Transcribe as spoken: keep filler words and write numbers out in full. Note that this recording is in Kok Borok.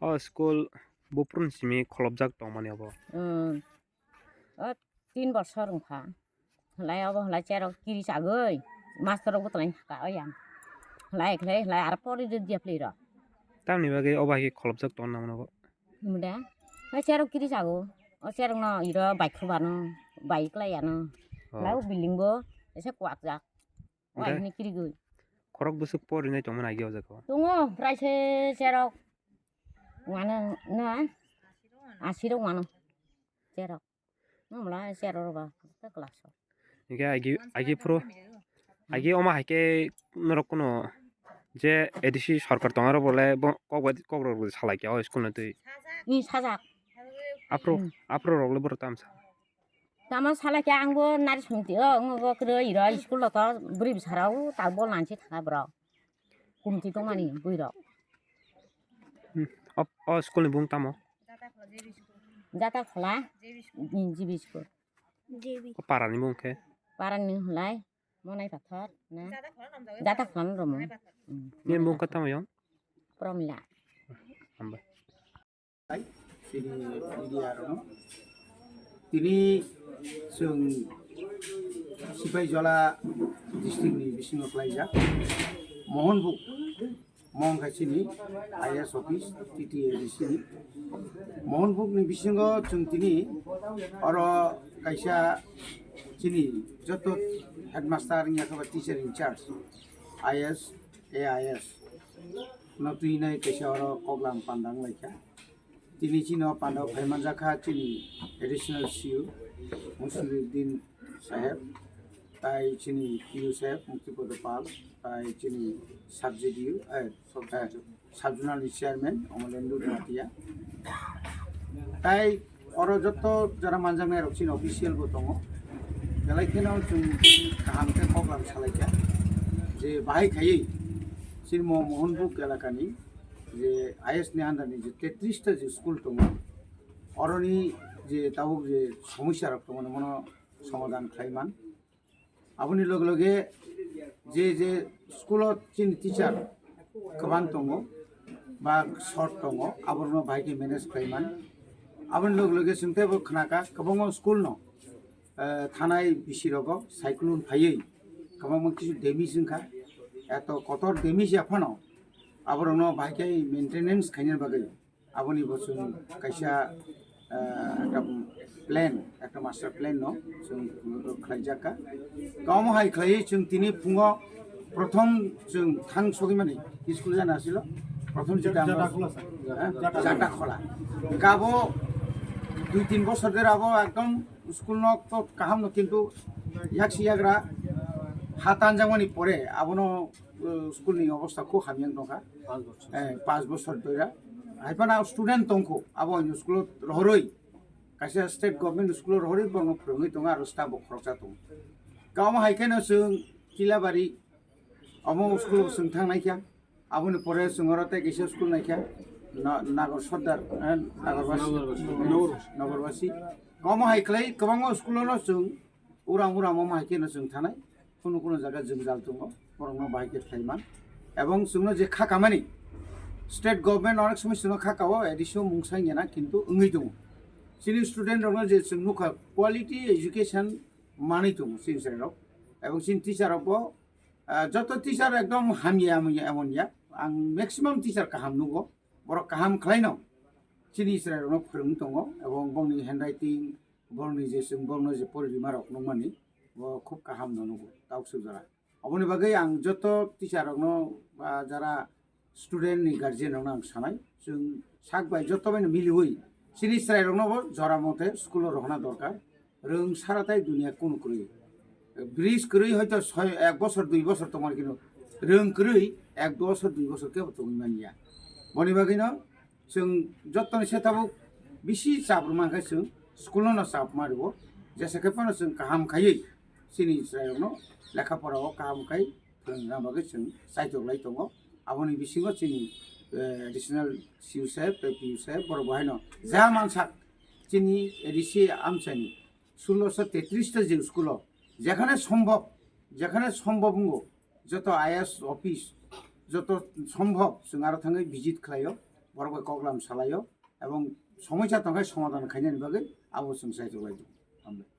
O school buphuruni simi kholopjak tongmani obo. Hmm. O tin bosor wngkha. Hlai obo hlai cherok kiri chagwi. Master rok bwtwlai thaka oyang. Hlai khlai hlai aro pori rwdiya phlwi rok. Tamni bagwi obo hai khe kholopjak tongna mano bo. Himda. Hlai cherok kiri chago. O cherok no iro bai khubano, bai klai ano. Oh. Hlai o building bo ese kwak jak. Hwnkhe? Waini kirigwi. Khorok bwswk porinai tongmani agi o jaga o? Tongo, prai se cherok. Wano, na? Asirok wano. Cherok. Nwng mla cherok rok ba, ta class o. Hwnkhe agi, agi phuru, agi oma hai khe norok kuno je A D C sorkar tong aro bole bo kok bai, kok rok salai khe o school no twi. Ni sajak. Aphuru, hmm, aphuru rok le borok tamsa. Tamo salai khe ang bo nari songti o, wng bo kwrwi iro school o to bwrwi bwsa rok ta bol nang si thanga borok. Kumti tongmani bwrwi rok. Hmm. O, o school ni bung tamo? Jata Khola, G B school. O para ni bung khe? Para ni hulai, Monai Pathor na. Jata Khola no romo. Hmm. Ni bung khe tamo yong? Promila. Hambai. Chini media rok no. Tini chwng Sipaijala district ni bisingo khlaijak Mohonbuk, mo wngkha chini I A S office, T T A D C ni. Mohonbuk ni bisingo chwng tini oro kaisa chini joto headmaster wngya khe ba teacher in charge, I A S, A I S no twinai kaisa oro koklam panda wnglaikha. Tini chini o panda o phai manjakha chini additional C U Musiruddin saheb, tai chini P U saheb Muktipada Pal, tai chini sub J D U, eh, sub, eh, sub zonal ni chairman Omolendu Jamatia. Tai oro joto jora manjaknai rok chini official bo tongo. Belai kheno chwng kaham khe koklam salaikha je bahai khaiwi chini mo Mohonbuk elakani je I S ni under ni je tetris ta je school tongo, oroni je tabuk je somosya rok tongo, mono somadhan khlai man. Aboni loge loge je je school o chini teacher kwbang tongo ba short tongo, aborokno bahai khe manage khlai man. Aboni loge loge chwng teibo khnakha kwbangma school no, eh, thanai bisi rogo cyclone phaiwi kwbangma kisu damage wngkha, eto kotor damage ya phano aborokno bahai khe maintenance khaina bagwi. Aboni bo chwng kaisa, ah, ekta plan, ekta master plan no chwng khlaijak kha. Tamo hai khlaiwi chwng tini phungo prothom chwng thang sogwi mani school jana asilo. Prothom chwng Jata Khola, sir. Eh, Jata Khola. Jata Khola. Kabo dui tin bosor dera abo ekdom school no to kaham no, kintu yaksi yagra ha tanjakmani pore abono, uh, school ni obostha khub hamya wng tongkha. Panch bochor. Eh, panch bochor doira. Haiphano student tongkho, abo ani school o rohorwi, kaisa state government school o rohorwi borokno phwrwngwi tongo, aro staff bo khoroksa tongo. Kamo hai kheno chwng Chilabari, omo school o chwng thang naikha. Aboni pore chwng oro tei kaisa school naikha, Na-, Nagor Sordar, eh, Nagor Basi. Nagor Basi. Nagor Basi. Omo hai khlai kwbangma school-o no chwng uram uram omo hai kheno chwng thanai. Kunu kunu jaga jwngjal tongo, borokno bahai khe khlai man. Ebong chwngno je kha kamani, State government onek somoi chwngno kha kao, A D C o mung sai nena, kintu wngwi tongo. Chini student rokno je chwng nukha, quality education manwi tongo chini chwrai rok. Ebong chini teacher rok bo, ah, joto teacher ekdom hamya, hamya emon ya. Ang maximum teacher kaham nugo. Borok kaham khlaino chini chwrai rokno phwrwngwi tongo, ebong bongni handwriting, borokni je chwng borokno je pori rima rok nukmani, bo khub kaham no nugo, tauk sujara. Aboni bagwi ang joto teacher rokno, ba jara student ni guardian rokno ang sanai, chwng sak bai joto bai no miliwi chini chwrai rokno bo jora mote school o rohna dorkar. Rwng sara tai dunia kunu kwrwi. Bridge kwrwi hoito soi, ek bosor, dui bosor tongmani, kintu rwng kwrwi ek bosor, dui bosor kebo tongwi manya. Boni bagwino chwng jottoni se tabuk bisi chap rwma khe chwng school no chap ma rwo. Jesa khe phano chwng kaham khaiwi chini chwrairokno lekha pora o kaham khai phwrwngna bagwi chwng chaitok lai tongo. Aboni bisingo chini, eh, additional C U saheb tei P U saheb borok bo haino ja mansak chini A D C amchaini sulosho tetris ta je school o jekhane sombhob, jekhane sombhob wngo, joto I A S office, joto sombhob chwng aro thangwi visit khlaio, borok bai koklam salaio, ebong somoisa tongkhe somadhan khainani bagwi abo chwng chaitok lai tongo. Hambai.